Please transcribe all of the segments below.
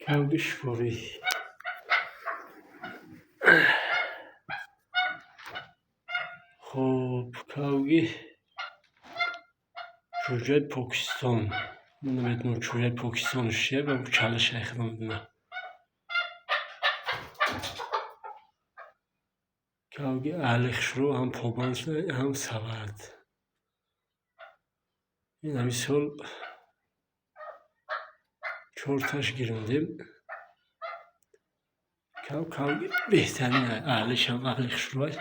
Кавги шикорӣ. Хуб, кавги чӯҷаи Покистон. Ман намедонам, чӯҷаи Покистонш чия, ба чалашай, худо медонад. Кавги аҳли хушрӯ, ҳам побанд шуда, ҳам савад. Ин ҳамин сол чорташ гирондем. Кав кавги беҳтарин, аҳлишам аҳли хушрӯай.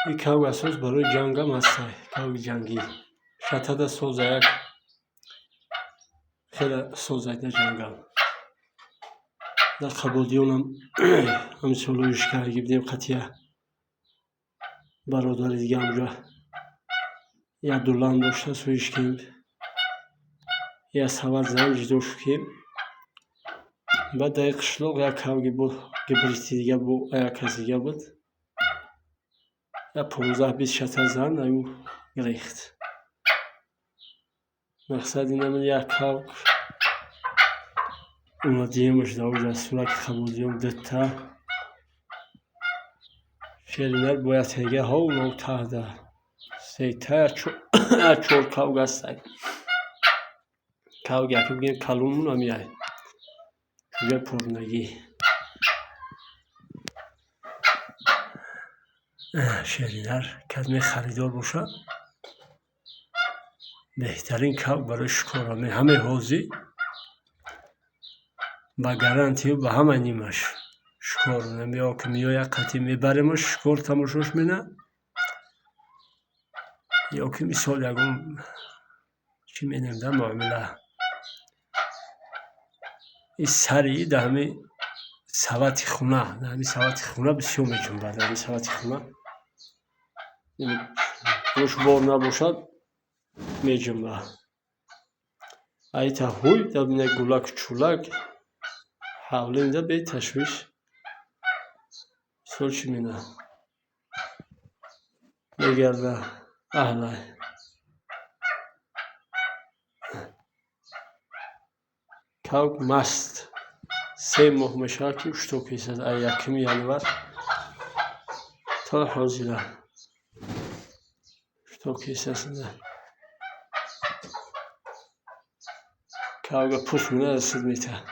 Ин кавг асос барои ҷангам ҳастай, кавги ҷангӣ. Шатада соза, як хеле созайда ҷангам. Дар Қабодиёнам ҳамин солҳои шикаргӣ будем, қатъия бародари дига ҳамҷа як дулан дошта, суиш кем, як сават зан ҷидо шукем. Баъд дар қишлоқ як кавги бо гибриди дига, бо як кас дига буд. Як 15-20 шата зан аю гирехт. Мақсад инам, як кавг омадиемаш дар сураки Қабодиён дутта шеринар бояд тега ҳов нов таҳда сета, чор кавг ҳастай. Кавг яке бигем, калонмун ҳамияй, чӯҷаи порнагӣ. Шеринар кадме харидор боша, беҳтарин кавг барои шикор ҳаме ҳозир, ба гарантию ба ҳама нимаш шикор. Ё ки меояд, қатъи мебаремаш шикор, тамошош мена, ё ки мисол ягон чӣ менем да муомила. Ин сари дар ҳамин савати хуна, дар ҳамин савати хуна бисёр меҷунбад. Дар ҳамин савати хуна гӯш бор набошад, меҷунбад. Айта ҳуй дар гулаку чӯлак ҳавлинда беташвиш мисол чӣ мена мегарда, аҳлай. Кавг маст 3 моҳ мешавад, ки уштоб кесад, аз 1 январ то ҳозира уштоб кесасида. Кавга пӯст мена, сид метаҳад.